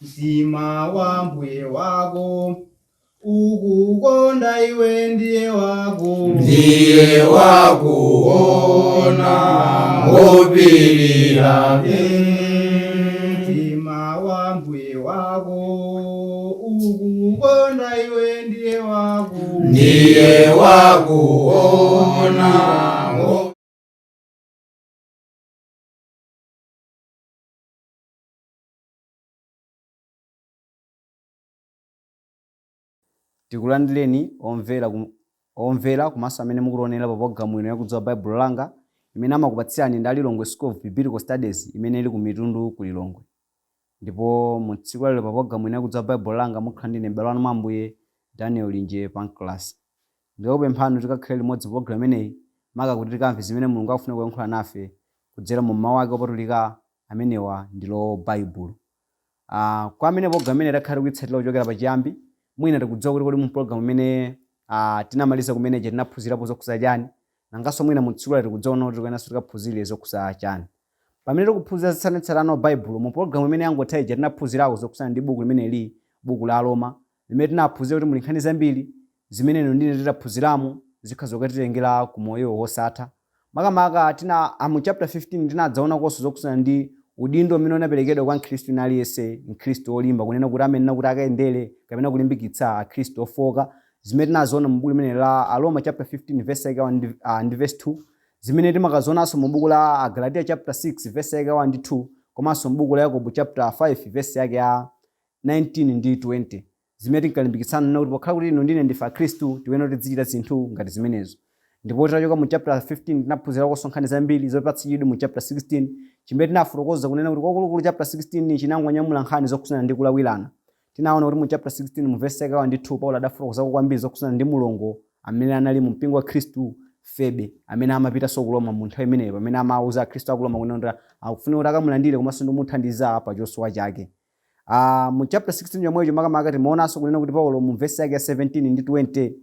Mtima wa mbuye wako ukukonda iwe ndiye wako Ndiye wakuona ngopirira. Mtima wa mbuye wako ukukonda iwe ndiye wako Ndiye wakuona. Tikulandireni omvera kum, omvera komanso amene mukutionera pa pologalamu ino yakudziwa Baibulo Langa imene amakupatsirani ndi a Lilongwe School of Biblical Studies imene ili ku Mitundu ku Lilongwe. Ndipo mu tsiku lalero pa pologalamu ino yakudziwa Baibulo Langa mukhala ndine m'bale wanu mwa Ambuye Daniel Linje Pancras. Ndikakupemphani kuti tikakhale limodzi pa pologalamu imeneyi maka kuti tikamve zimene Mulungu akufuna kuyankhula nafe kudzera mu Mawu ake opatulika amenewa ndilo Baibulo. Ah, kwa amene program imene takhala tikuitsatira kuchokera pachiyambi, mwina tikudziwa kuti kodi mu program imene ah, tinamaliza kumeneja tinaphunzirapo zokhuza chani, nanganso mwina mu tsiku lalero tikudziwa kuti tikuyeneranso tikaphunzire zokhuza chani. Pamene tikuphunzira tsatanetsatane wa Baibulo, mu program imene yangotha ija tinaphunzirako zokhudzana ndi buku limeneli, buku la Aroma, limene tinaphunzira kuti muli nkhani zambiri zimene inu ndine titaphunziramo zikhoza kukatitengera ku moyo wosatha. Makamaka tina a mu chapter 15 tinadzaonakonso zokhudzana ndi udindo umene unaperekedwa kwa Mkhristu wina aliyense, Mkhristu wolimba, kunena kuti amayenera kuti akayendere kapena kulimbikitsa Akhristu ofooka, zimene tinaziona mu buku limeneli la Aroma chapter 15 verse yake 1 ndi, ndi verse 2, zimene timakazionanso mu buku la Agalatiya chapter 6 verse yake 1 ndi 2, komanso mu buku la Yakobo chapter 5 verse yake ya 19 ndi 20, zimene tinkalimbikitsana kunena kuti pokhala kuti inu ndi ine ndife Akhristu, tikuyenera kuti tidzichita zinthu ngati zimenezo. Ndipo titachoka mu chapter 15 tinaphunzirakonso nkhani zambiri zopatsa chidwi mu chapter 16, chimene tinafotokoza kunena kuti kwakulukulu chapter 16 chinangonyamula nkhani zokhudzana ndi kulawirana. Tinaona kuti mu chapter 16 mu verse yake 1 ndi 2 Paulo adafotokozako kwambiri zokhudzana ndi mlongo amene anali mu mpingo wa Khristu, Febe, amene amapitanso ku Roma mu nthawi imeneyo pamene amauza Akhristu a ku Roma kunena kuti akufunika kuti akamulandire komanso ndi kumuthandiza pa chosowa chake. Ah, mu chapter 16 chomwecho makamaka timaonanso kunena kuti Paulo mu verse yake ya 17 ndi 20,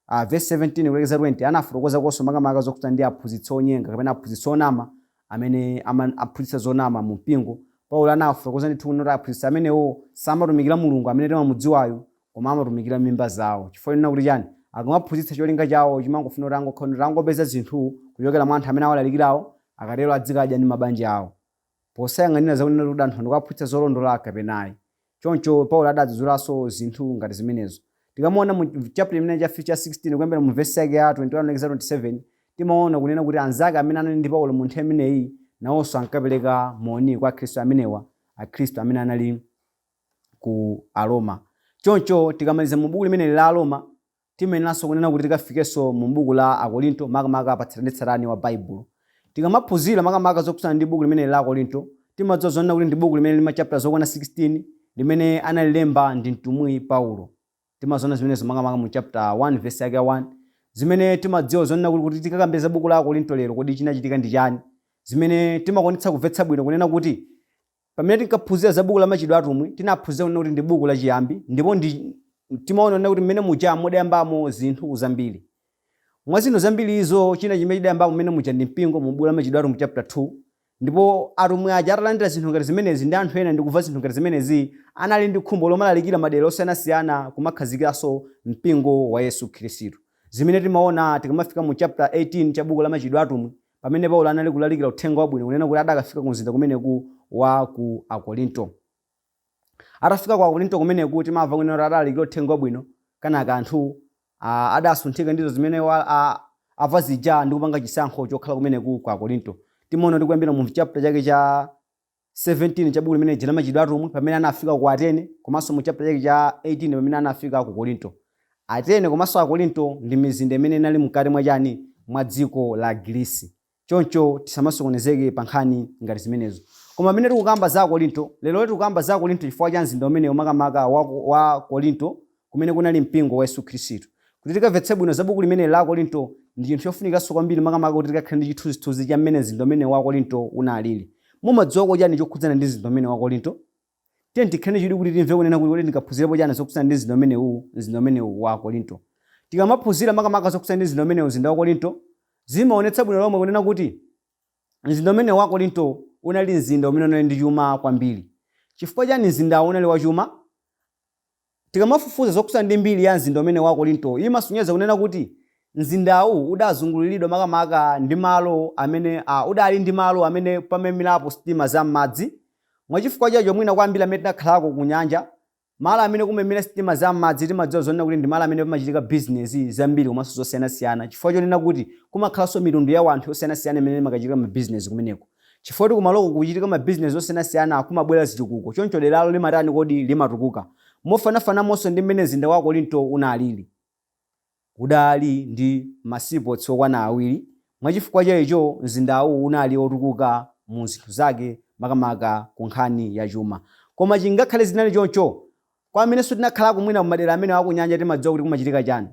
ah, verse 17 kulekeza 20 anafotokozakonso makamaka zokhudzana ndi aphunzitsi onyenga kapena aphunzitsi onama amene aphunzitsa zonama mu mpingo. Paulo anafotokoza ndithu kunena kuti aphunzitsi amenewo samatumikira Mulungu amene timamudziwayo koma amatumikira mimba zawo. Chifukwa chonena kuti chani? Akamaphunzitsa cholinga chawo chimangofuna kuti angokhala kuti angopeza zinthu kuchokera mwa anthu amene awalalikirawo, akatero adzikadya ndi mabanja awo. Posayang'anira za kunena kuti anthu ndikuwaphunzitsa zolondola kapena ayi. Choncho Paulo adadzudzulanso zinthu ngati zimenezo. Tikamaona mu chapter chimene cha cha 16 kuyambira mu verse yake ya 21 kulekeza 27, timaona kunena kuti anzake amene anali ndi Paulo mu nthawi imeneyi nawonso ankapereka moni kwa Akhristu amenewa, Akhristu amene anali ku Aroma. Choncho tikamaliza mu buku limeneli la Aroma, Timayeneranso kunena kuti tikafikenso mu buku la Akorinto, makamaka pa tsatanetsatane wa Baibulo. Tikamaphunzira makamaka zokhudzana ndi buku limeneli la Akorinto, timadziwa zonena kuti ndi buku limene lili ma chapter zokwana 16 limene analilemba ndi mtumwi Paulo. Timaziona zimenezo makamaka mu chapter 1 verse yake ya 1, zimene timadziwa zonena kuti kuti tikakambe za buku la Akorinto lero kodi chinachitika ndi chani, zimene timakwanitsa kumvetsa bwino kunena kuti Pamene tinkaphunzira za buku la Machitidwe a Atumwi, tinaphunzira kunena kuti ndi buku la chiyambi ndipo ndi timaona kunena kuti mmene muja mudayambamo zinthu zambiri. Mwa zinthu zambirizo, china chimene chidayambamo mmene muja ndi mpingo mu buku la Machitidwe a Atumwi chapter 2. Ndipo atumwi aja atalandira zinthu ngati zimenezi ndi anthu ena ndi kumva zinthu ngati zimenezi, anali ndi khumbo lomalalikira madera osiyanasiyana kumakhazikiranso mpingo wa Yesu Khristu. Zimene timaona tikamafika mu chapter 18 cha buku la Machitidwe a Atumwi, Pamene Paulo anali kulalikira uthenga wabwino kunena kuti adakafika ku mzinda kumeneku wa ku Akorinto. Atafika ku Akorinto kumeneku timamva kunena kuti adalalikira uthenga wabwino kenaka anthu adasunthika ndizo zimene wa, a, amva zija ndi kupanga chisankho chokhala kumeneku ku Akorinto. Timaona kuti kuyambira mu chapter chake cha 17 cha buku limene lija la Machitidwe a Atumwi pamene anafika ku Atene komanso mu chapter chake cha 18 pamene anafika ku Korinto. Atene komanso Akorinto ndi mizinda imene inali mkati mwa chani? Mwa dziko la Girisi. Choncho tisamasokonezeke pa nkhani ngati zimenezo. Koma pamene tikukamba za Akorinto, lero tikukamba za Akorinto chifukwa cha mzinda umenewu makamaka wa, wa Korinto kumene kunali mpingo wa Yesu Khristu. Kuti tikamvetse bwino za buku limeneli la Akorinto ndi chinthu chofunikanso kwambiri makamaka kuti tikakhale ndi chithunzithunzi cha mmene mzinda umenewu wa Korinto unalili. Mumadziwako chani chokhudzana ndi mzinda umenewu wa Korinto? Tiyeni tikhale ndi chidwi kuti timve kunena kuti kodi tingaphunzirepo chani zokhudzana ndi mzinda umenewu, mzinda umenewu wa Korinto. Tikamaphunzira makamaka zokhudzana ndi mzinda umenewu, mzinda wa Korinto, zimaonetsa bwino lomwe kunena kuti Mzinda umenewu wa Korinto unali mzinda umene unali ndi chuma kwambiri. Chifukwa chani mzindawu unali wachuma? Tikamafufuza zokhudzana ndi mbiri ya mzinda umene wa Korinto, imasonyeza kunena kuti mzindawu udazunguliridwa makamaka ndi malo amene udali ndi malo amene pamaimirapo sitima za m'madzi. Mwachifukwa chacho mwina kwa ambiri amene tinakhalako ku nyanja, malo amene kumaimira sitima za m'madzi timadziwa zonena kuti ndi malo amene pamachitika bizinezi zambiri komanso zosiyanasiyana chifukwa chonena kuti kumakhalanso mitundu ya wanthu yosiyanasiyana imene imakachitika mabizinezi kumeneko. Chifukwa kuti kumaloko kukuchitika mabizinezi osiyanasiyana kumabwera zitukuko, choncho deralo limatani kodi? Limatukuka. Mofanafanamonso ndi mmene mzinda wa Korinto unalili. Udali ndi ma seaports okwana awiri, mwachifukwa cha icho mzindawu unali otukuka mu zinthu zake makamaka ku nkhani ya chuma. Koma chingakhale zinali choncho, kwa amenenso tinakhalako mwina kumadera amenewa akunyanja timadziwa kuti kumachitika chani.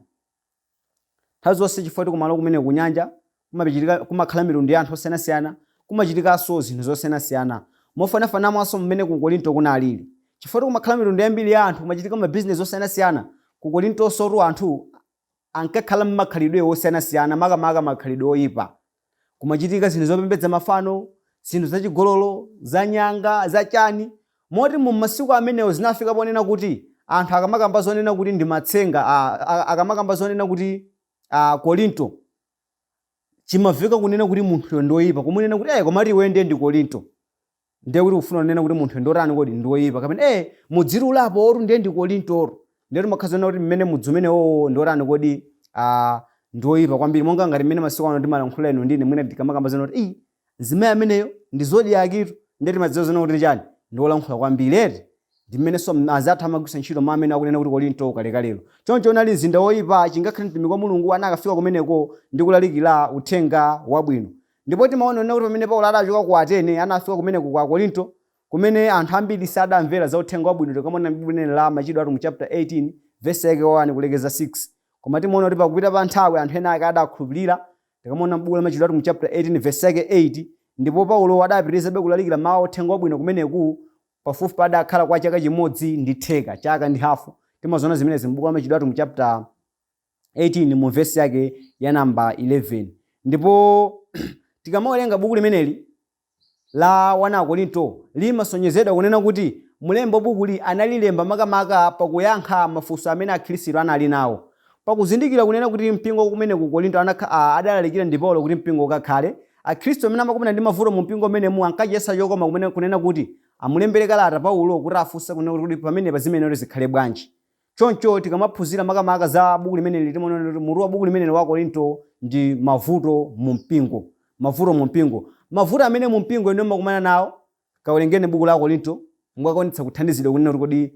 Nthawi zonse chifukwa choti kumalo kumeneko kunyanja kumachitika kumakhala mitundu ya anthu osiyanasiyana, kumachitikanso zinthu zosiyanasiyana. Mofanafanamonso mmene ku Korinto kunalili. Chifukwa choti kumakhala mitundu yambiri ya anthu, kumachitika mabizinesi osiyanasiyana, ku Korintonsotu anthu ankakhala m'makhalidwe osiyanasiyana, makamaka makhalidwe oipa. Kumachitika zinthu zopembedza mafano, zinthu zachigololo, zanyanga, zachani, moti mu masiku amenewo zinafika ponena kuti anthu akamakamba zonena kuti ndi matsenga, akamakamba zonena kuti Korinto, chimaveka kunena kuti munthuyo ndi woipa, kumunena kuti eh, komatu iweyo ndiye ndi Korinto. Ndiye kuti kufuna kunena kuti munthuyo ndi wotani kodi? Ndi woipa. Kapena eh, mudzirulapo otu ndiye ndi Korintotu. Ndiye timakhala zonena kuti mmene mudzi umenewowo ndi wotani kodi? Ndi woipa kwambiri. Monga ngati mmene masiku ano timalankhula inu ndi ine mwina tikamakamba zonena kuti ii, mzimayi ameneyo ndi zodiac-tu. Ndiye timadziwa zonena kuti ndi chani? Ndi wolankhula kwambiri eti. Ndi mmenenso anzathu amagwiritsa ntchito mawu amene akunena kuti Korinto kalekalelo. Choncho unali mzinda woipa, chingakhale mtumiki wa Mulungu anakafika kumeneko ndi kulalikira uthenga wabwino. Ndipo timaona kunena kuti pamene Paulo adachoka ku Atene, anafika kumeneko ku Akorinto, kumene anthu ambiri sadamvera za uthenga wabwino, tikamaona m'buku limeneli la Machitidwe Atumwi chapter 18 verse yake 1 kulekeza 6. Koma timaona kuti pakupita pa nthawi anthu ena ake adakhulupirira, tikamaona m'buku la Machitidwe Atumwi chapter 18 verse yake 8, ndipo Paulo adapitirizabe kulalikira mawu a uthenga wabwino kumeneku pafupifupi adakhala kwa chaka chimodzi ndi theka, chaka ndi hafu. Timaziona zimenezi m'buku la Machitidwe Atumwi chapter 18 mu vesi yake ya namba 11. Ndipo tikamawerenga buku limeneli la 1 Akorinto limasonyezedwa kunena kuti mlembi wa bukuli analilemba makamaka pakuyankha mafunso amene Akhristu anali nawo. Pakuzindikira kunena kuti mpingo kumene ku Korinto adalalikira ndi Paulo kuti mpingo ukakhale, Akhristu amene amakumana ndi mavuto mu mpingo umenemu ankachiyesa chokoma kumene kunena kuti amulembere kalata Paulo kuti afunse kunena kuti pamenepa zimenezi zikhale bwanji. Choncho tikamaphunzira makamaka za buku limeneli timaona kuti mutu wa buku limeneli wa Akorinto ndi mavuto mu mpingo. Mavuto mu mpingo. Mavuto amene mu mpingo inu mumakumana nawo, kawerengeni buku la Akorinto mukakwanitsa kuthandizidwa kunena kuti kodi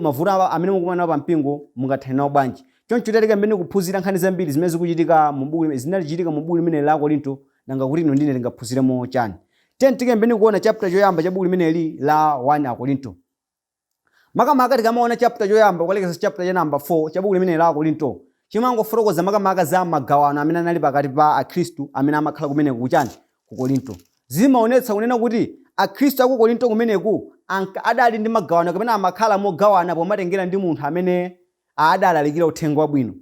mavuto amene mukumana nawo pa mpingo mungathane nawo bwanji. Choncho taleka mmene kuphunzira nkhani zambiri zimene zikuchitika mu buku limene zinachitika mu buku limeneli la Akorinto nanga kuti inu ndine tingaphunziremo chani. Tiyeni tikayambeni kuona chapter choyamba cha buku limeneli la 1 Akorinto. Makamaka tikamaona chapter choyamba kukalekeza chapter cha namba 4 cha buku limeneli la Akorinto, chimangofotokoza makamaka za magawano amene anali pakati pa Akhristu amene amakhala kumeneko kuchani? Ku Korinto. Zimaonetsa kunena kuti Akhristu aku Korinto kumeneku anka adali ndi magawano kapena amakhala mogawana pomatengera ndi munthu amene adalalikira uthenga wabwino.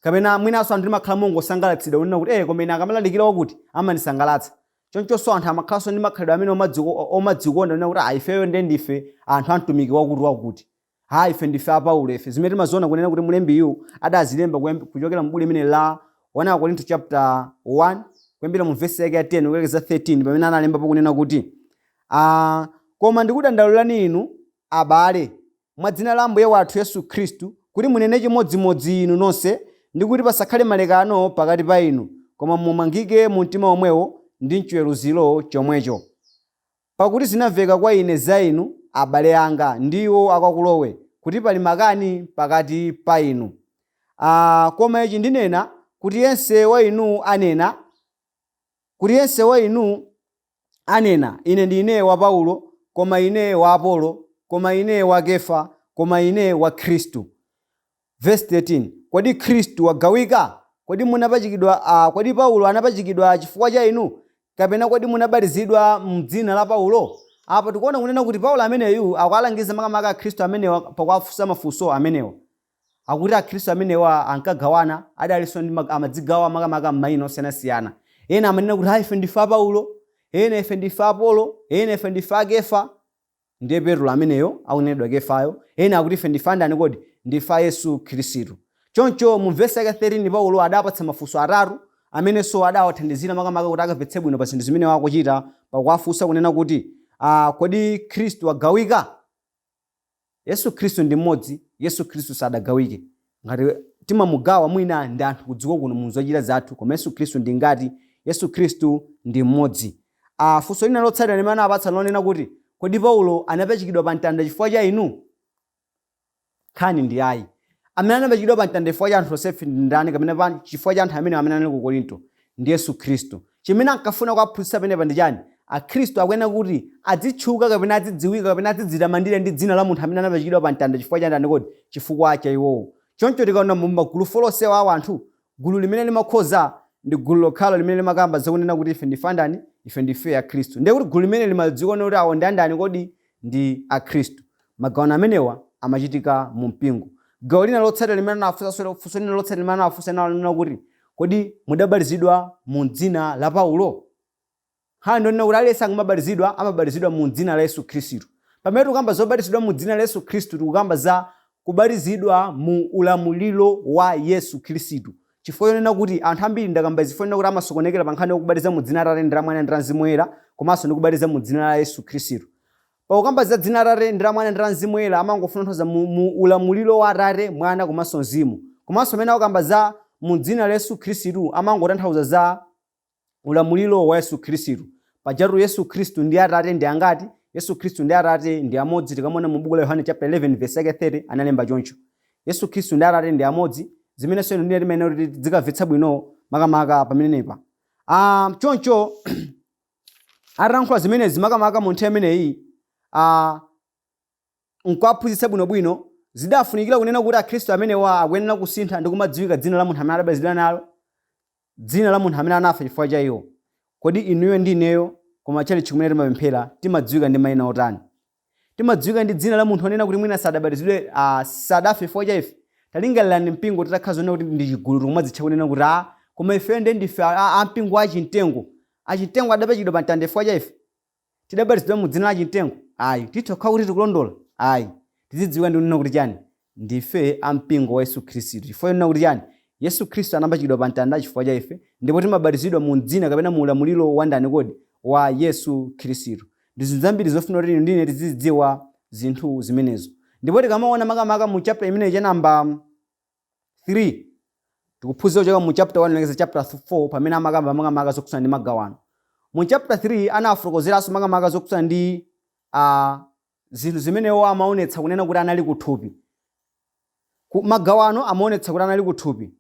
Kapena mwinanso anthu timakhala mongosangalatsidwa kunena kuti eh koma ine akamalalikira wakuti amandisangalatsa. Chonchonso anthu amakhalanso ndi makhalidwe amene omadzikonda kunena kuti ah ifeyo ndiye ndife anthu a mtumiki wakuti wakuti. Ha ife ndife a Paulo ife. Zimene timaziona kunena kuti mlembiyu adazilemba kuchokera mu buku limeneli la 1 Akorinto chapter 1 kuyambira mu vesi yake ya 10 kulekeza 13 pamene analembapo kunena kuti ah, koma ndikudandaulirani inu abale mwa dzina la Ambuye wathu Yesu Khristu, kuti munene chimodzimodzi inu nonse, ndi kuti pasakhale malekano pakati pa inu, koma mumangike mu mtima womwewo ndi m'chiweruziro chomwecho. Pakuti zinamveka kwa ine za inu, abale anga, ndi iwo a kwa Kloe, kuti pali makani pakati pa inu. Koma ichi ndinena, kuti yense wa inu anena, kuti yense wa inu anena, Ine ndine wa Paulo, koma ine wa Apolo, koma ine wa Kefa, koma ine wa Khristu. Vesi 13, Kodi Khristu wagawika? Kodi munapachikidwa, kodi Paulo anapachikidwa chifukwa cha inu? Kapena kodi munabatizidwa m'dzina la Paulo? Apa tikuona kunena kuti Paulo ameneyu akuwalangiza makamaka Akhristu amenewa pakuwafunsa mafunso amenewa. Akuti Akhristu amenewa ankagawana, adalinso ndi amadzigawa makamaka m'mayina osiyanasiyana. Ena amanena kuti, ha, ife ndife a Paulo, ena ife ndife a Apolo, ena ife ndife a Kefa. Ndiye Petro ameneyo akunenedwa Kefayo. Ena akuti ife ndife andani kodi? Ndife a Yesu Khristu. Choncho mu vesi yake 13 Paulo adapatsa mafunso atatu amenenso adawathandizira makamaka kuti akamvetse bwino pa zinthu zimene akuchita, pakuwafunsa kunena kuti kodi Khristu agawika? Yesu Khristu ndi mmodzi, Yesu Khristu sadagawike. Ngati timamugawa mwina ndi anthu kudziko kuno mu zochita zathu, koma Yesu Khristu ndi ngati Yesu Khristu ndi mmodzi. Funso lina lotsatira limene anapatsa lonena kuti kodi Paulo anapachikidwa pa mtanda chifukwa cha inu? Nkhani ndi ayi. Amene anapachikidwa pa mtanda chifukwa cha anthu onsefe ndi ndani, kapena pa chifukwa cha anthu amene anali ku Korinto? Ndi Yesu Khristu. Chimene ankafuna kuwaphunzitsa pamenepa ndi chani? Akhristu akuyenera kuti adzitchuka kapena adzidziwika kapena adzidzitamandira ndi dzina la munthu amene anapachikidwa pa mtanda chifukwa cha ndani kodi? Chifukwa cha iwowo. Choncho tikaona mu magulu folo onsewa a anthu, gulu limene limakhoza ndi gulu lokhalo limene limakamba zakunena kuti ife ndife andani? Ife ndife Akhristu. Ndiye kuti gulu limene limadziona kuti awo ndi andani kodi? Ndi Akhristu. Magawano amenewa amachitika mu mpingo. Gawo lina lotsatira limene anawafunsanso, funso lina lotsatira limene anawafunsa linali kuti kodi mudabatizidwa mu dzina la Paulo? Nkhani ndonena kuti aliyense akamabatizidwa amabatizidwa mu dzina la Yesu Khristu. Pamene tikukamba zobatizidwa mu dzina la Yesu Khristu, tikukamba za kubatizidwa mu ulamuliro wa Yesu Khristu. Chifukwa chonena kuti anthu ambiri, ndakamba izi chifukwa chonena kuti amasokonekera pa nkhani yokubatiza mu dzina la Atate ndi la Mwana ndi la Mzimu Woyera, komanso ndi kubatiza mu dzina la Yesu Khristu. Pakukamba za dzina la Atate ndi la Mwana ndi la Mzimu Woyera, amangofuna kutanthauza mu ulamuliro wa Atate, Mwana komanso Mzimu. Komanso pamene akukamba za mu dzina la Yesu Khristu, amangotanthauza za ulamuliro wa Yesu Khristu. Pajatu Yesu Khristu ndi Atate ndi angati? Yesu Khristu ndi Atate ndi amodzi. Tikamaona mu buku la Yohane chapter 11 verse yake 30 analemba choncho. Yesu Khristu ndi Atate ndi amodzi, zimenenso inu ndine timayenera kuti tidzikamvetsa bwino makamaka pamenepa. Choncho atalankhula zimenezi makamaka mu nthawi imeneyi, nkuwaphunzitsa bwinobwino, zidafunikira kunena kuti Akhristu amenewa akuyenera kusintha ndi kumadziwika dzina la munthu amene adabatizidwa nalo, dzina la munthu amene anafa chifukwa cha iwo. Kodi inuyo ndi ineyo kumatchalitchi kumene timapemphera timadziwika ndi mayina otani? Timadziwika ndi dzina la munthu onena kuti mwina sadabatizidwe, sadafe chifukwa cha ife? Talingalirani mpingo titakhala zonena kuti ndi chigulu, tikumadzitcha kunena kuti koma ifeyo ndiye ndife a mpingo wa Chimtengo. Achimtengo adapachikidwa pa mtanda chifukwa cha ife? Tidabatizidwa mu dzina la Chimtengo? Ayi. Titha kukhala kuti tikulondola? Ayi. Tizidziwika ndi kunena kuti chani? Ndife a mpingo wa Yesu Khristu. Chifukwa chonena kuti chani? Yesu Khristu anapachikidwa pa mtanda chifukwa cha ife, ndipo timabatizidwa mu dzina kapena mu ulamuliro wa ndani kodi? Wa Yesu Khristu. Ndi zinthu zambiri zofuna kuti inu ndi ine tizidziwa zinthu zimenezo. Ndipo tikamaona makamaka mu chapter imeneyi cha namba 3, tikuphunzira kuchoka mu chapter 1 kulekeza chapter 4 pamene amakamba makamaka zokhudzana ndi magawano. Mu chapter 3 anafotokozeranso makamaka zokhudzana ndi zinthu zimene iwo amaonetsa kunena kuti anali kuthupi. Magawano amaonetsa kuti anali kuthupi.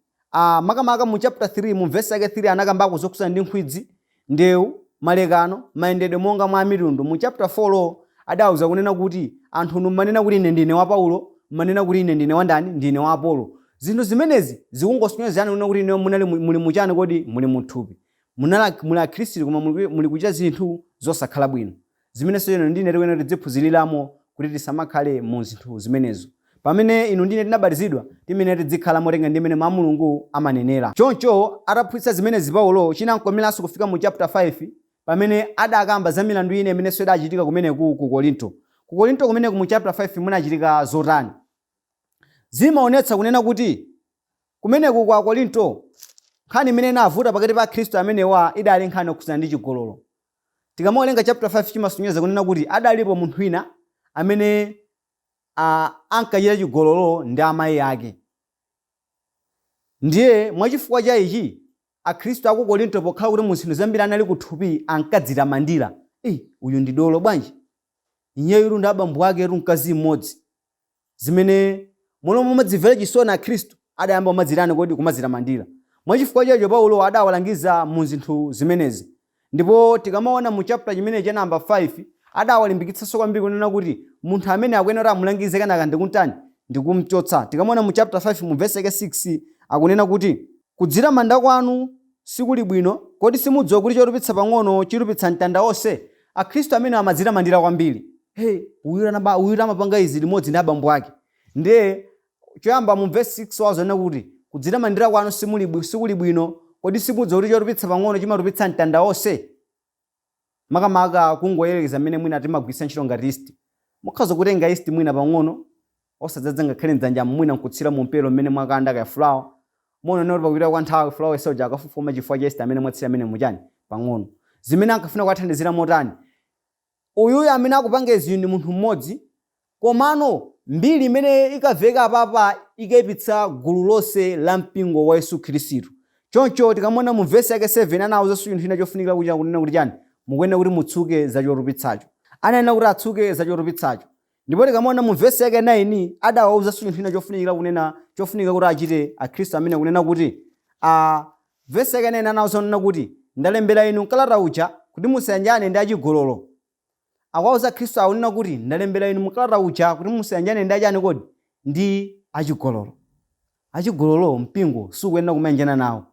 Makamaka mu chapter 3 mu verse yake 3 anakambako zokhudzana ndi nkhwidzi, ndewu, malekano, mayendedwe monga mwa amitundu. Mu chapter 4 adauza kunena kuti anthu mmanena kuti ine ndine wa Paulo, mmanena kuti ine ndine wa ndani, ndine wa Apolo. Zinthu zimenezi zikungosonyezani kunena kuti inuyo munali muli muchani kodi? Muli muthupi. Muli Akhristu koma muli kuchita zinthu zosakhala bwino. Zimenenso inu ndi ine tikuyenera tidziphunziriramo kuti tisamakhale mu zinthu zimenezo. Pamene inu ndi ine tinabatizidwa, timayenera tidzikhala motenga ndi mmene Mawu a Mulungu amanenera. Choncho, ataphunzitsa zimenezi Paulo, chinamkomeranso kufika mu chapter 5 pamene adakamba za milandu ina imenenso idachitika kumeneku ku Korinto. Ku Korinto kumeneku mu chapter 5 munachitika zotani? Zimaonetsa kunena kuti kumeneku ku Akorinto, nkhani imene inavuta pakati pa Akhristu amenewa idali nkhani yokhudzana ndi chigololo. Tikamawerenga chapter 5 chimasonyeza kunena kuti adalipo munthu wina amene ankachita chigololo ndi amayi ake. Ndiye mwachifukwa cha ichi, Akhristu aku Korinto pokhala kuti mu zinthu zambiri anali kuthupi ankadzitamandira. Ei, uyu ndi dolo bwanji? Iyeyu ndi abambo aketu mkazi mmodzi. Zimene m'malo momadzimvera chisoni Akhristu adayamba kumadzitani kodi? Kumadzitamandira. Mwachifukwa checho Paulo adawalangiza mu zinthu zimenezi. Ndipo tikamaona mu chapter chimenechi cha namba 5 adawalimbikitsanso kwambiri kunena kuti munthu amene akuyenera kuti amulangize kenaka ndikumtani? Ndikumchotsa. Tikamaona mu chapter 5 mu verse yake 6 akunena kuti kudzitamanda kwanu sikuli bwino, kodi simudziwa kuti chotupitsa pang'ono chitupitsa mtanda wonse? Akhristu amene amadzitamandira kwambiri. Hey, uyu amapanga izi limodzi ndi abambo ake. Ndiye choyamba mu verse 6 wazonena kuti kudzitamandira kwanu sikuli bwino, kodi simudziwa kuti chotupitsa pang'ono chimatupitsa mtanda wonse? Makamaka kungoyerekeza mmene mwina timagwiritsa ntchito ngati yeast. Mukhoza kutenga yeast mwina pang'ono, osadzadza ngakhale mdzanja, mwina nkutsira mu mpelo mmene mwakanda kaya fulawa. Muona kuti pakupita kwa nthawi fulawa isoja akafufuma chifukwa cha yeast amene mwatsira amene muchani pang'ono. Zimene ankafuna kuwathandizira motani? Uyuyu amene akupanga izi ndi munthu mmodzi, komano mbiri imene ikamveka apapa ikayipitsa gulu lonse la mpingo wa Yesu Khristu. Choncho tikamona mu vesi yake 7, anawuzanso chinthu china chofunikira kuchita, kunena kuti chani? Mukuyenera kuti mutsuke zachotupitsacho. Ananena kuti atsuke zachotupitsacho. Ndipo tikamona mu vesi yake 9, adawawuzanso chinthu china chofunikira kunena, chofunika kuti achite akhristu amene, kunena kuti a vesi yake 9 anawuza kunena kuti, "Ndalembera inu mkalata uja kuti musayanjane ndi achigololo." Akuwauza Khristu akunena kuti, "Ndalembera inu mkalata uja kuti musayanjane ndi achani kodi? Ndi achigololo." Achigololo mpingo sukuyenera kumayanjana nawo.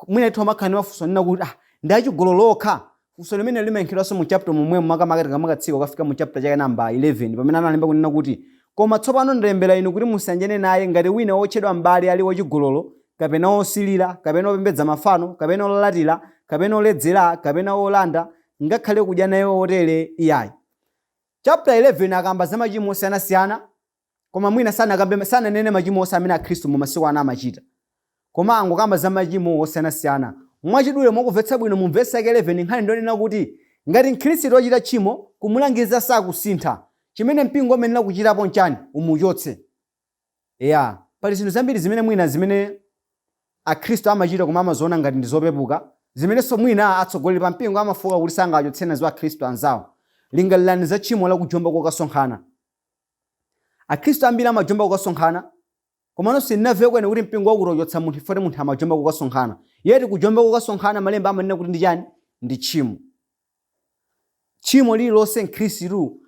Mwina ithu amakhala ndi mafunso anena kuti, "Ah, ndi achigololo okha?" Funso limene limayankhidwanso mu chapter momwemo, makamaka tikamakatsika kukafika mu chapter chake namba 11, pamene analemba kunena kuti, "Koma tsopano ndalembera inu kuti musayanjane naye ngati wina wotchedwa m'bale ali wachigololo, kapena wosilira, kapena wopembedza mafano, kapena olalatira, kapena oledzera, kapena wolanda, ngakhale kudya naye wotere iyayi." Chapter 11 akamba za machimo osiyanasiyana, koma mwina sanakambe, sananene machimo onse amene akhristu mu masiku ano amachita, koma angokamba za machimo osiyanasiyana. Mwachidule, mwakumvetsa bwino, mu vesi yake 11 nkhani ndionena kuti ngati mkhristu wachita tchimo, kumulangiza sakusintha, chimene mpingo umayenera kuchitapo nchani? Umuchotse. Ya, pali zinthu zambiri zimene mwina zimene akhristu amachita koma amaziona ngati ndi zopepuka, zimenenso mwina atsogoleri pa mpingo amafoka kuti sangachotse nazo akhristu anzawo. Lingalirani za tchimo la kujomba kokasonkhana. Akhristu ambiri amajomba kukasonkhana, komano sindinamve kwene kuti mpingo wakuti wachotsa munthu chifukwa munthu amajomba kukasonkhana. Yeti kujomba kukasonkhana, malemba amanena kuti ndi chani? Ndi tchimo. Tchimo lililonse mkhristu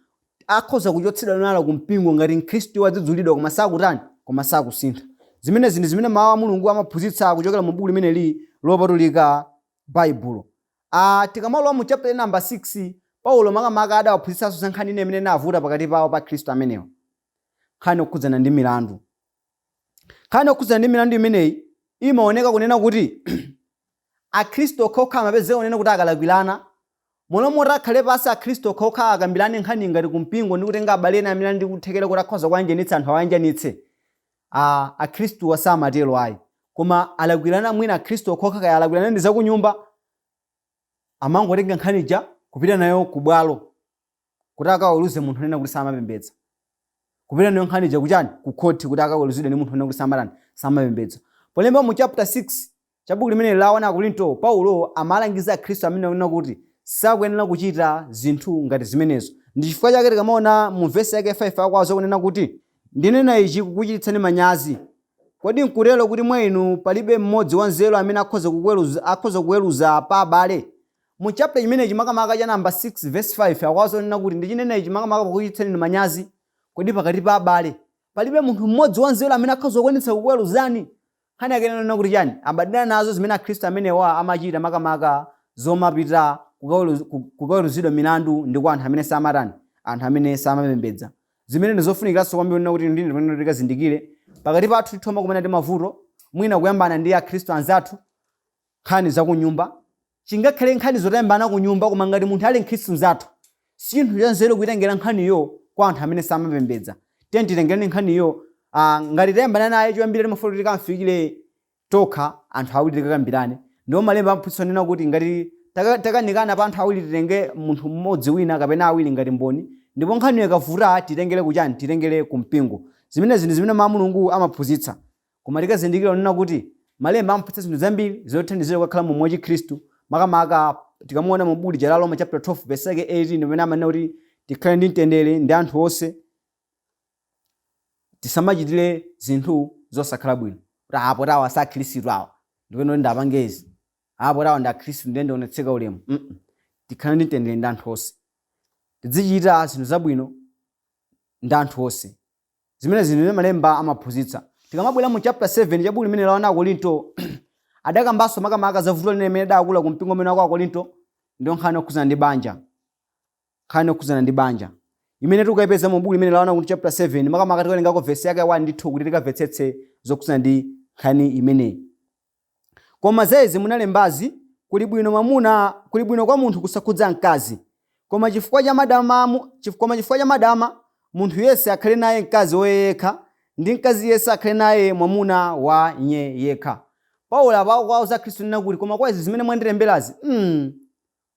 akhoza kuchotsedwa nalo ku mpingo ngati mkhristu wadzudzulidwa koma sakutani? Koma sakusintha. Zimenezi ndi zimene mawu a Mulungu amaphunzitsa kuchokera mu buku limeneli lopatulika, Baibulo. Tikamalowa mu chapter number 6, Paulo makamaka adawaphunzitsanso za nkhani ina imene inavuta pakati pawo pa Khristu amenewa, nkhani yokhudzana ndi milandu. Nkhani yokhudzana ndi milandu imeneyi imaoneka kunena kuti akhristu okhaokha amapezeka kunena kuti akalakwirana, momwe akhale pasi akhristu okhaokha akambirane nkhani ngati kumpingo ndi kutenga abale ena amene ali ndi kuthekera kuti akhoza kuyanjanitsa anthu, awayanjanitse. Akhristuwa samatero ayi, koma alakwirana mwina akhristu okhaokha, kaya alakwirana ndi zakunyumba, amangotenga nkhaniija kupita nayo kubwalo kuti akaweruze munthu onena kuti samapembedza, kupita nayo nkhaniija kuchani? Ku khoti, kuti akaweruzidwe ndi munthu onena kuti samatani? Samapembedza. Polemba mu chapter 6 cha buku limene la 1 Akorinto, Paulo amalangiza akhristu amene akunena kuti sakuyenera kuchita zinthu ngati zimenezo. Ndi chifukwa chake tikamaona mu vesi yake 5 akwazo kunena kuti, "Ndinena ichi kukuchititsani manyazi. Kodi nkutero kuti mwa inu palibe mmodzi wanzeru amene akhoza kuweruza pa abale?" Mu chapter chimenechi, makamaka cha namba 6 verse 5, akwazo kunena kuti, "Ndichinena ichi makamaka pakuchititsani manyazi. Kodi pakati pa abale palibe munthu mmodzi wanzeru amene akhoza kukwanitsa kukuweruzani?" Nkhani yake inanena kuti chani? Amadana nazo zimene akhristu amenewa amachita, makamaka zomapita kukaweruzidwa milandu ndi kwa anthu amene samatani? Anthu amene samapembedza. Zimene ndizofunikiranso kwambiri kunena kuti ndine pamene tikazindikire pakati pathu tithoma kumene ndi mavuto, mwina kuyambana ndi akhristu anzathu nkhani zakunyumba. Chingakhale nkhani zotayambana kunyumba, koma ngati munthu ali mkhristu mzathu, si chinthu chanzeru kuitengera nkhaniyo kwa anthu amene samapembedza. Tiye titengereni nkhaniyo, ngati tayambana naye, choyambira timafuna kuti tikamfikire tokha anthu awiri tikakambirane. Ndipo malemba amaphunzitsa kunena kuti ngati takanikana pa anthu awiri, titenge munthu mmodzi wina kapena awiri ngati mboni, ndipo nkhaniyo ikavuta titengere kuchani? Titengere kumpingo. Zimenezi ndi zimene mawu a Mulungu amaphunzitsa. Koma tikazindikira kunena kuti malemba amaphunzitsa zinthu zambiri zothandizira kukakhala moyo wa chikhristu, makamaka tikamuona mu buku lija la Roma chapter 12 verse yake 18, pamene amanena kuti tikhale ndi mtendere ndi anthu onse, tisamachitire zinthu zosakhala bwino kuti apo tawa si akhristu awa, ndikuyenera kuti ndapange izi, apo tawa ndi akhristu ndiye ndionetseka ulemu. Tikhale ndi mtendere ndi anthu onse, tizichita zinthu zabwino ndi anthu onse. Zimene zimene malemba amaphunzitsa. Tikamabwera mu chapter 7 cha buku limene la 1 Akorinto, adakambanso makamaka za vuto limene lidakula ku mpingo umene wa ku Akorinto, ndiyo nkhani yokhudzana ndi banja. Nkhani yokhudzana ndi banja imene tikukayipeza mu buku limene la 1 Akorinto chapter 7, makamaka tikawerengako vesi yake 1 ndi 2 kuti tikamvetsetse zokhudzana ndi nkhani imeneyi. "Koma za izi munalembazi, kuli bwino kwa munthu kusakhudza mkazi. Koma chifukwa cha madama Munthu yense akhale naye mkazi wa iye yekha, ndi mkazi yense akhale naye mwamuna wa iye yekha. Paulo apa akuwauza akhristu kunena kuti, koma kwa izi zimene mwandilemberazi,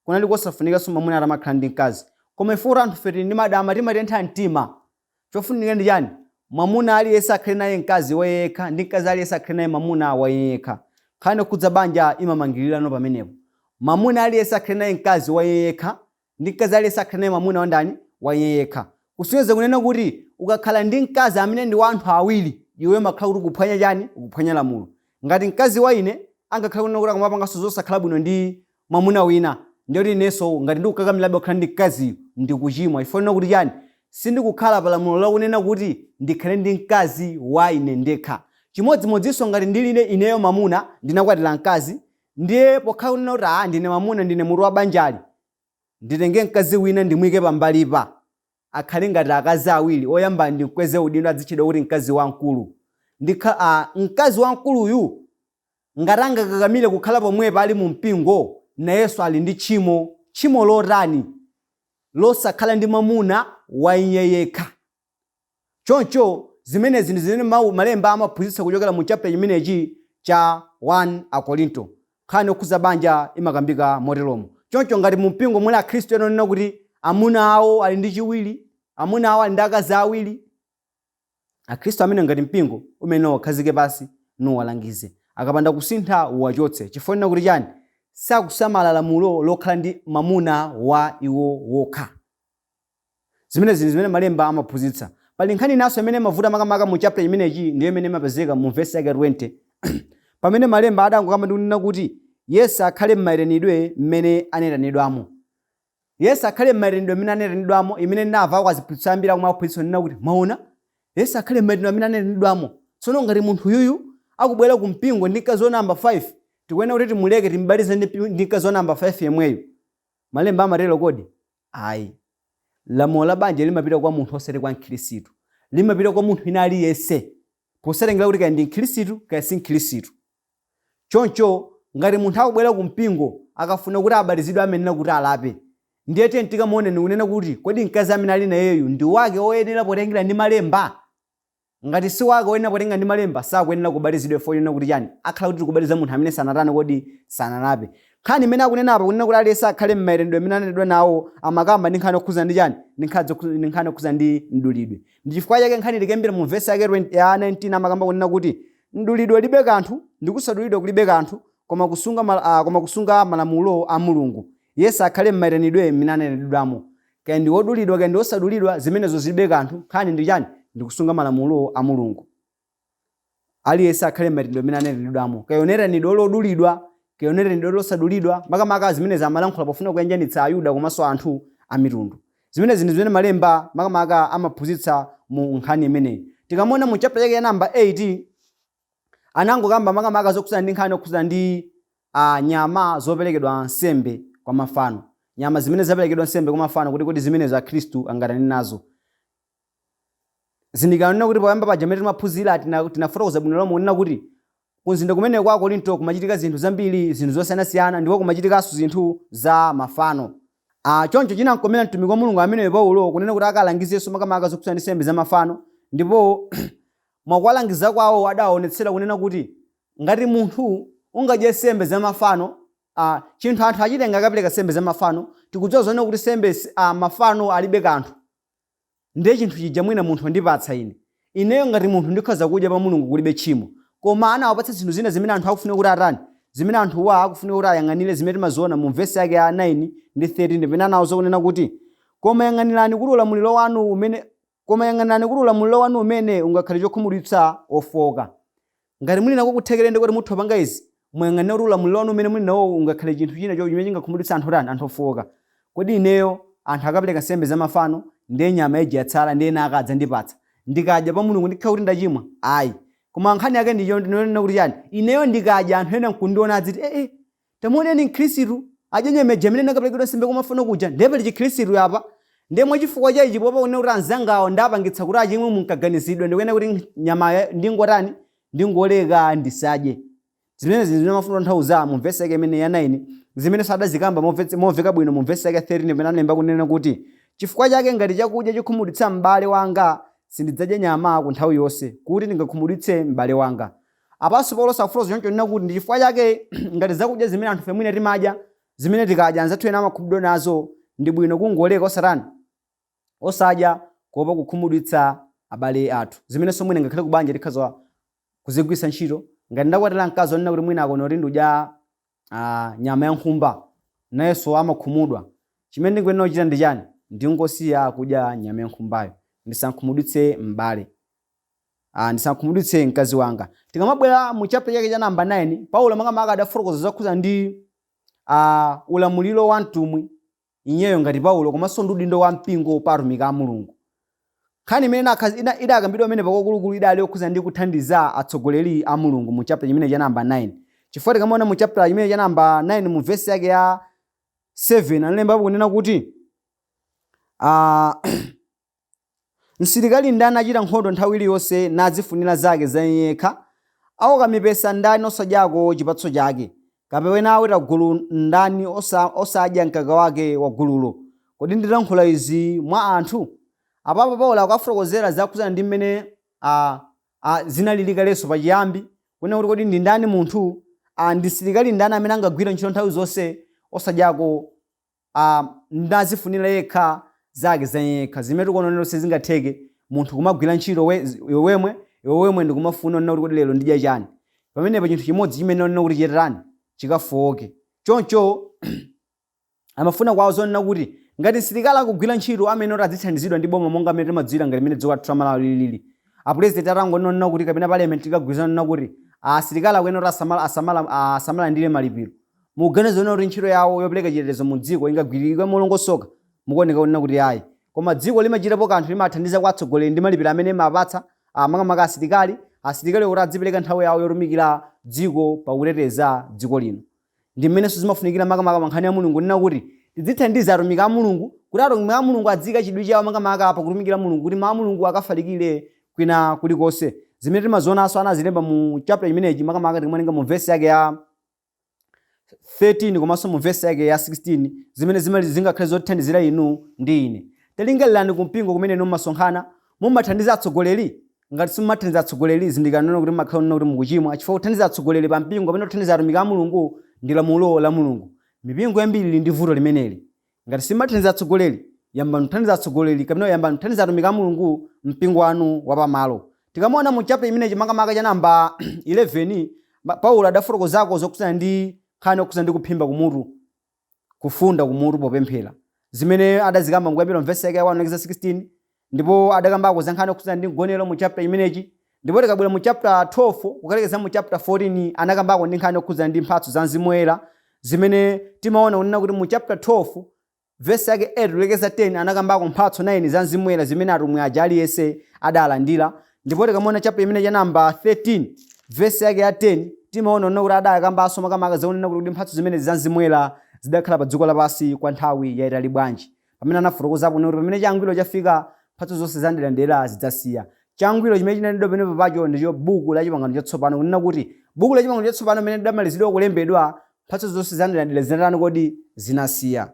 kunali kosafunikanso mwamuna atamakhala ndi mkazi. Koma ife kuti anthufe tili ndi madama, timatentha mtima. Chofunika ndi chani? Mwamuna aliyense akhale naye mkazi wa iye yekha, ndi mkazi aliyense akhale naye mwamuna wa iye yekha. Nkhani yokhudza banja imamangiriranso pamenepo. Mwamuna aliyense akhale naye mkazi wa iye yekha, ndi mkazi aliyense akhale naye mwamuna wa ndani? Wa iye yekha. Kusonyeza kunena kuti ukakhala ndi mkazi amene ndi wa anthu awiri, iwe umakhala kuti ukuphwanya chani? Ukuphwanya lamulo. Ngati mkazi wa ine angakhale kunena kuti akumapanganso zosakhala bwino ndi mwamuna wina, ndiye kuti inenso ngati ndikukakamirabe kukhala ndi mkaziyu, ndikuchimwa. Chifukwa chonena kuti chani? Sindikukhala pa lamulo lakunena kuti ndikhale ndi mkazi wa ine ndekha. Chimodzimodzinso ngati ndili ineyo mwamuna, ndinakwatira mkazi, ndiye pokhala kunena kuti ndine mwamuna, ndine mutu wa banjali, nditenge mkazi wina ndimuyike pambalipa, akhale ngati akazi awiri, oyamba ndimkweze udindo adzitchedwa kuti mkazi wamkulu. Mkazi wamkuluyu ngati angakakamire kukhala pomwepa ali mu mpingo, nayenso ali ndi tchimo. Tchimo lotani? Losakhala ndi mwamuna wa iye yekha. Choncho, zimenezi ndi zimene malemba amaphunzitsa kuchokera mu chapter chimenechi cha 1 Akorinto. Nkhani yokhudza banja imakambika moteromo. Choncho ngati mu mpingo muli akhristu ena onena kuti amuna awo ali ndi chiwiri, amuna awo ali ndi akazi awiri, akhristu amene ngati mpingo umene uwakhazike pansi nuwalangize. Akapanda kusintha uwachotse. Chifukwa chonena kuti chani? Sakusamala lamulo lokhala ndi mwamuna wa iwo wokha. Zimenezi ndi zimene malemba amaphunzitsa. Pali nkhani inanso imene imavuta makamaka mu chapter chimenechi, ndiyo imene imapezeka mu vesi yake 20, pamene malemba adangokamba ndi kunena kuti yense akhale m'mayitanidwe mmene anayitanidwamo. Yense akhale m'mayitanidwe mmene anayitanidwamo, imene ndinamva kwa aziphunzitsi ambiri akumaphunzitsa kunena kuti, mwaona, yense akhale m'mayitanidwe amene anayitanidwamo. Tsono ngati munthu uyuyu akubwera ku mpingo ndi mkazi wa namba 5, tikuyenera kuti timuleke timubatize ndi mkazi wa namba 5 yemweyo. Malemba amatero kodi? Ayi. Lamulo la banja limapita kwa munthu osati kwa mkhirisitu. Limapita kwa munthu wina aliyense posatengera kuti kaya ndi mkhirisitu kaya si mkhirisitu. Choncho ngati munthu akubwera ku mpingo akafuna kuti abatizidwe amayenera kuti alape. Ndiye tiyeni tikamuone ndikunena kuti kodi mkazi amene ali nayeyu ndi wake woyenera potengera ndi malemba? Ngati si wake woyenera potenga ndi malemba, sakuyenera kubatizidwa chifukwa chonena kuti chani? Akhala kuti tikubatiza munthu amene sanatani kodi? Sanalape. Nkhani imene akunena apa kunena kuti aliyense akhale m'mayitanidwe amene anayitanidwa nawo, amakamba ndi nkhani yokhudzana ndi chani? Ndi nkhani yokhudzana ndi mdulidwe. Ndi chifukwa chake nkhani tikayambira mu vesi yake 20 ya 19 amakamba kunena kuti mdulidwe ulibe kanthu ndi kusadulidwa kulibe kanthu, koma kusunga malamulo a Mulungu. Yense akhale m'mayitanidwe mmene anayitanidwamo. Kaya ndi wodulidwa kaya ndi wosadulidwa, zimenezo zilibe kanthu, nkhani ndi chani? Ndi kusunga malamulo a Mulungu. Aliyense akhale m'mayitanidwe amene anayitanidwamo. Kaya unayitanidwa uli wodulidwa, kaya unayitanidwa uli wosadulidwa, makamaka zimenezi amalankhula pofuna kuyanjanitsa Ayuda komanso anthu a mitundu. Zimenezi ndi zimene malemba makamaka amaphunzitsa mu nkhani imeneyi. Tikamaona mu chapter chake cha namba 8, anangokamba makamaka zokhudzana ndi nkhani yokhudzana ndi nyama zoperekedwa nsembe kwa mafano. Nyama zimene zaperekedwa nsembe kwa mafano, kuti kodi zimenezo Akhristu angatani nazo? Zindikirani kunena kuti poyamba paja mmene timaphunzira tinafotokoza bwino lomwe kunena kuti kumzinda kumeneko kwa Akorinto kumachitika zinthu zambiri, zinthu zosiyanasiyana, ndipo kumachitikanso zinthu za mafano. Choncho chinamkomera mtumiki wa Mulungu ameneyo Paulo kunena kuti akalangizenso makamaka zokhudzana ndi nsembe za mafano, ndipo mwakuwalangiza kwawo adawaonetsera kunena kuti ngati munthu ungadye nsembe za mafano, chinthu anthu achitenga akapereka nsembe za mafano, tikudziwa zonena kuti nsembe mafano alibe kanthu. Ndiye chinthu chija mwina munthu wandipatsa ine. Ineyo ngati munthu ndikhoza kudya pa Mulungu kulibe tchimo. Koma anawapatsa zinthu zina zimene anthu akufunika kuti atani? Zimene anthuwa akufunika kuti ayang'anire zimene timaziona mu vesi yake ya 9 ndi 13 pamene anawauza kunena kuti, Koma yang'anirani kuti ulamuliro wanu umene Koma yang'anirani kuti ulamuliro wanu umene ungakhale chokhumudwitsa ofooka. Ngati muli nako kuthekera inde koti mutha kupanga izi, muyang'anire kuti ulamuliro wanu umene muli nawowu ungakhale chinthu china chimene chingakhumudwitse anthu otani? Anthu ofooka. Kodi ineyo anthu akapereka nsembe za mafano, ndiye nyama ija yatsala ndiye ena ake adzandipatsa, ndikadya pa Mulungu ndikhala kuti ndachimwa? Ayi. Koma nkhani yake ndi yonena kuti chani? Ineyo ndikadya anthu ena nkundiona adziti, eh eh, Tamuoneni Mkhristu, adya nyama ija imene inakaperekedwa nsembe kwa mafano kuja, ndiye pali Chikhristu apa. Ndiye mwa chifukwa cha ichi poopa kunena kuti anzangawo ndapangitsa kuti achimwe munkaganizidwe, ndikuyenera kuti nyamayo ndingotani, ndingoleka ndisadye. Zimenezi ndi zimene amafuna kutanthauza mu vesi yake imene ya 9, zimenenso adazikamba momveka bwino mu vesi yake 13 pamene analemba kunena kuti, Chifukwa chake ngati chakudya chikhumudwitsa m'bale wanga, sindidzadya nyama ku nthawi yonse, kuti ndingakhumudwitse m'bale wanga. Apanso Paulo sakufotokoza choncho nena kuti ndi chifukwa chake ngati zakudya zimene anthu mwina timadya, zimene tikadya anzathu ena amakhumudwa nazo, ndi bwino kungoleka osatani, osadya kuopa kukhumudwitsa abale athu. Zimenenso mwina ngakhale kubanja tikhoza kuzigwiritsa ntchito. Ngati ndakwatira mkazi onena kuti mwina akona kuti ndikudya nyama ya nkhumba, nayenso amakhumudwa, chimene ndikuyenera kuchita ndi chani? Ndingosiya kudya nyama ya nkhumbayo, ndisankhumudwitse m'bale, ndisankhumudwitse mkazi wanga. Tikamabwera mu chapter chake cha namba 9, Paulo makamaka adafotokoza zokhuza ndi ulamuliro wa mtumwi iyeyo ngati Paulo, komanso ndi udindo wa mpingo pa atumiki a Mulungu. Nkhani imene idakambidwa pamene pakulukulu idali yokhuza ndi kuthandiza atsogoleri a Mulungu mu chapter chimene cha namba 9, chifukwa tikamaona mu chapter chimene cha namba 9 mu vesi yake ya 7, analembapo kunena kuti msilikali ndani achita nkhondo nthawi iliyonse nadzifunira zake za iye yekha? Aoka mipesa ndani osadyako chipatso chake? Kapena aweta gulu ndani osadya mkaka wake wa gululo? Kodi ndilankhula izi mwa anthu? Apapo Paulo akufotokozera zakhuzana ndi mmene zinalili kalenso pachiyambi, kunena kuti kodi ndi ndani munthu, ndi msilikali ndani amene angagwire ntchito nthawi zonse osadyako, nazifunira yekha zake za yekha? Zimene tikuona lero sizingatheke, munthu kumagwira ntchito iwe wemwe ndikumafuna onena kuti kodi lero ndidya chani. Pamenepo chinthu chimodzi chimene onena kuti chitatani, chikafowoke. Choncho amafuna kwawo zonena kuti ngati msilikali akugwira ntchito, amene oti adzithandizidwa ndi boma, monga amene timadziwira ngati mmene dziko lathu la Malawi lilili. Apurezidenti atangonena kuti, kapena parliament ikagwirizana nena kuti asilikali akuyenera kuti asamalandire malipiro, mukuganiza kuti ntchito yawo yopereka chitetezo mu dziko ingagwiridwe molongosoka? Mukuoneka kunena kuti ayi. Koma dziko limachitapo kanthu, limathandiza kwa atsogoleri ndi malipiro amene imapatsa, makamaka asilikali kuti adzipereka nthawi yawo yotumikira dziko pakuteteza dziko lino. Ndi mmenenso zimafunikira makamaka pa nkhani ya Mulungu, nena kuti tidzithandiza atumiki a Mulungu, kuti atumiki a Mulungu adziyika chidwi chawo makamaka pakutumikira Mulungu, kuti mawu a Mulungu akafalikire kwina kulikonse. Zimene timazionanso anazilemba mu chapter chimenechi, makamaka tikamawerenga mu vesi yake ya 13 komanso mu vesi yake ya 16, zimene zingakhale zothandizira inu ndi ine. Talingalirani kumpingo kumene inu mmasonkhana, mumathandiza atsogoleri? Ngati simumathandiza atsogoleri, zindikirani kuti mumakhala nena kuti mukuchimwa, chifukwa kuthandiza atsogoleri pa mpingo kapena kuthandiza atumiki a Mulungu ndi lamulo la Mulungu. Mipingo yambiri ili ndi vuto limeneli. Ngati simumathandiza atsogoleri, yambani kuthandiza atsogoleri kapena yambani kuthandiza atumiki a Mulungu mpingo wanu wapamalo. Tikamaona mu chapter imenechi makamaka cha namba 11, Paulo adafotokozako zokhudzana ndi nkhani yokhudzana ndi kuphimba kumutu, kufunda kumutu popemphera, zimene adazikamba mkuyambira mvesi yake ya 1 kulekeza 16. Ndipo adakambako za nkhani yokhudzana ndi mgonero mu chapter imenechi. Ndipo tikabwera mu chapter 12 kukalekeza mu chapter 14, anakambako ndi nkhani yokhudzana ndi mphatso za Mzimu Woyera, zimene timaona kunena kuti mu chapter 12 vesi yake 8 kulekeza 10 anakambako mphatso 9 za Mzimu Woyera zimene atumwi aja aliyense adalandira. Ndipo tikamaona chapter imene cha namba 13 vesi yake ya 10, timaona kunena kuti adakambanso makamaka zakunena kuti mphatso zimene za Mzimu Woyera zidakhala pa dziko lapansi kwa nthawi yayitali bwanji, pamene anafotokozapo kunena kuti pamene changwiro chafika, mphatso zonse za mderadera zidzasiya. Changwiro chimene chinanenedwa pamenepo pacho ndicho buku la Chipangano Chatsopano, kunena kuti buku la Chipangano Chatsopano limene lidamalizidwa kulembedwa, mphatso zonse za mderadera zinatani kodi? Zinasiya.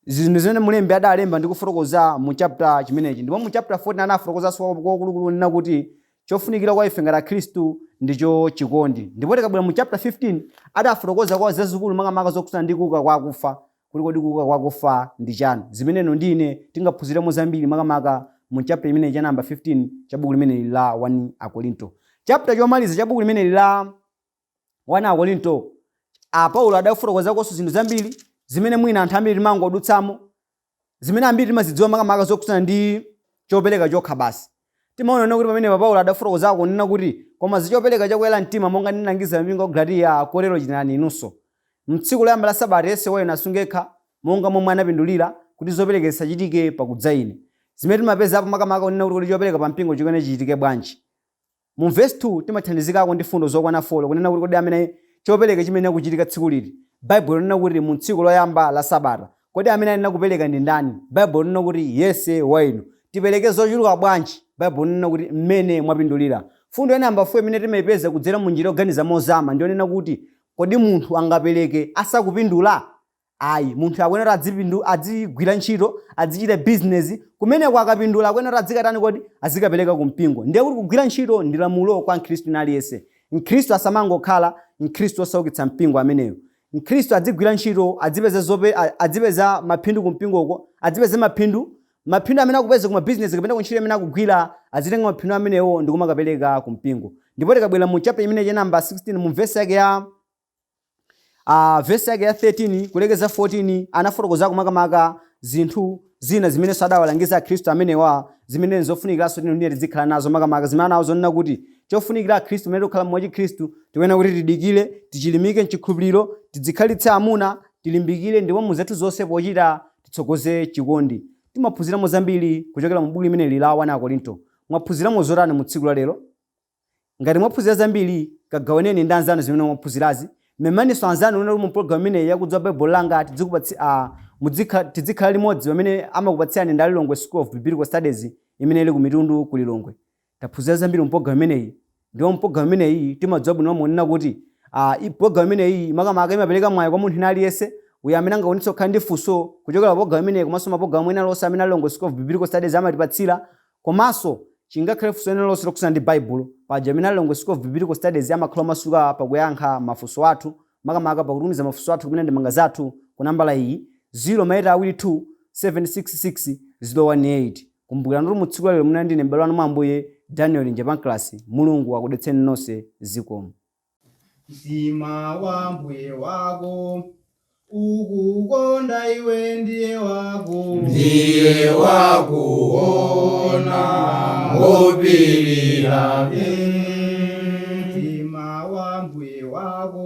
Zinthu zimene mulembi adalemba ndi kufotokoza mu chapter chimenechi. Ndipo mu chapter 14 anafotokozanso kwakulukulu kunena kuti chofunikira kwa ife ngati Akhristu ndicho chikondi. Ndipo tikabwera mu chapter 15, adafotokoza kwa zazikulu makamaka zokhudzana ndi kuuka kwa akufa, kuti kodi kuuka kwa akufa ndi chani, zimene inu ndi ine tingaphunziremo zambiri makamaka mu chapter imeneyi cha namba 15 cha buku limeneli la 1 Akorinto. Chapter chomaliza cha buku limeneli la 1 Akorinto, Paulo adafotokozakonso zinthu zambiri zimene mwina anthu ambiri timangodutsamo, zimene ambiri timazidziwa makamaka zokhudzana ndi chopereka chokha basi. Timaona kuti pamenepa Paulo adafotokozako kunena kuti koma zichopereka chakuyera mtima, monga ndinalangiza mipingo ya Galatiya, kotero chitirani inunso. Mtsiku loyamba la sabata yense wa inu asunge yekha monga momwe anapindulira, kuti zopereka zisachitike pakudza ine. Zimene timapezapo makamaka kunena kuti kodi chopereka pa mpingo chikuyenera chichitike bwanji. Mu verse 2 timathandizikako ndi fundo zokwana 4, kunena kuti kodi amene chopereka chimene kuchitika tsiku liti? Baibulo linena kuti mu tsiku loyamba la sabata. Kodi amene ayenera kupereka ndi ndani? Baibulo linena kuti yense wa inu. Tipereke zochuluka bwanji? Baibulo linena kuti mmene mwapindulira. Fundo ya namba 4 imene timayipeza kudzera mu njira yoganiza mozama ndiyonena kuti kodi munthu angapereke asakupindula? Ayi, munthu akuyenera adzigwira ntchito, adzichita bizinesi, kumeneko akapindula akuyenera adzikatani kodi? Azikapereka ku mpingo. Ndiye kuti kugwira ntchito ndi lamulo kwa mkhristu aliyense. Mkhristu asamangokhala mkhristu osaukitsa mpingo ameneyo. Mkhristu adzigwira ntchito, adzipeza maphindu ku mpingoko, adzipeza maphindu amene akupeza ku mabizinesi kapena ku ntchito imene akugwira, azitenga maphindu amenewo ndi kumakapereka ku mpingo. Ndipo tikabwera mu chapter imene cha namba 16 mu vesi yake ya vesi yake ya 13 kulekeza 14, anafotokoza makamaka zinthu zina zimene sadawalangiza akhristu amenewa, zimene zofunikiranso tino ndiye tizikhala nazo, makamaka zimene anawo zonena kuti chofunikira akhristu mmene tikukhala mwa chikhristu tikuyenera kuti tidikire, tichilimike mchikhulupiriro, tidzikhalitse amuna, tilimbikire, ndipo mu zathu zonse pochita titsogoze chikondi. Timaphunziramo zambiri kuchokera mu buku limeneli la 1 Akorinto. Mwaphunziramo zotani mu tsiku la lero? Ngati mwaphunzira zambiri, kagawaneni ndi anzanu zimene mwaphunzirazi. Memaninso anzanu unena kuti mu program imeneyi yakudziwa Baibulo langa tizikhala limodzi pamene amakupatsirani ndi Lilongwe School of Biblical Studies imene ili ku Mitundu ku Lilongwe. Taphunzira zambiri mu program imeneyi, ndipo mu program imeneyi timadziwa bwino monena kuti program imeneyi makamaka imapereka mwayi kwa munthu aliyense uyo amene angakwanitse kukhala ndi funso kuchokera pa program imeneyi komanso mapulogalamu ena lonse amene Lilongwe School of Biblical Studies amatipatsira, komanso chingakhale funso lina lonse lokhudzana ndi Baibulo. Paja amene Lilongwe School of Biblical Studies amakhala omasuka pakuyankha mafunso athu, makamaka pakutumiza mafunso athu kumene ndemanga zathu ku nambala iyi 0 22 766 018. Kumbukirani kuti mu tsiku lalero munali ndine m'bale wanu mwa Ambuye, Daniel Njepanklasi. Mulungu akudalitseni nonse. Zikomo. Mtima wa mbuye wako ukukonda iwe ndiye wako, Ndiye wakuona ngopirira. Mtima wa mbuye wako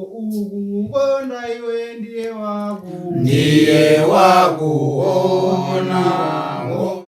ukukonda iwe ndiye wako, Ndiye wakuona.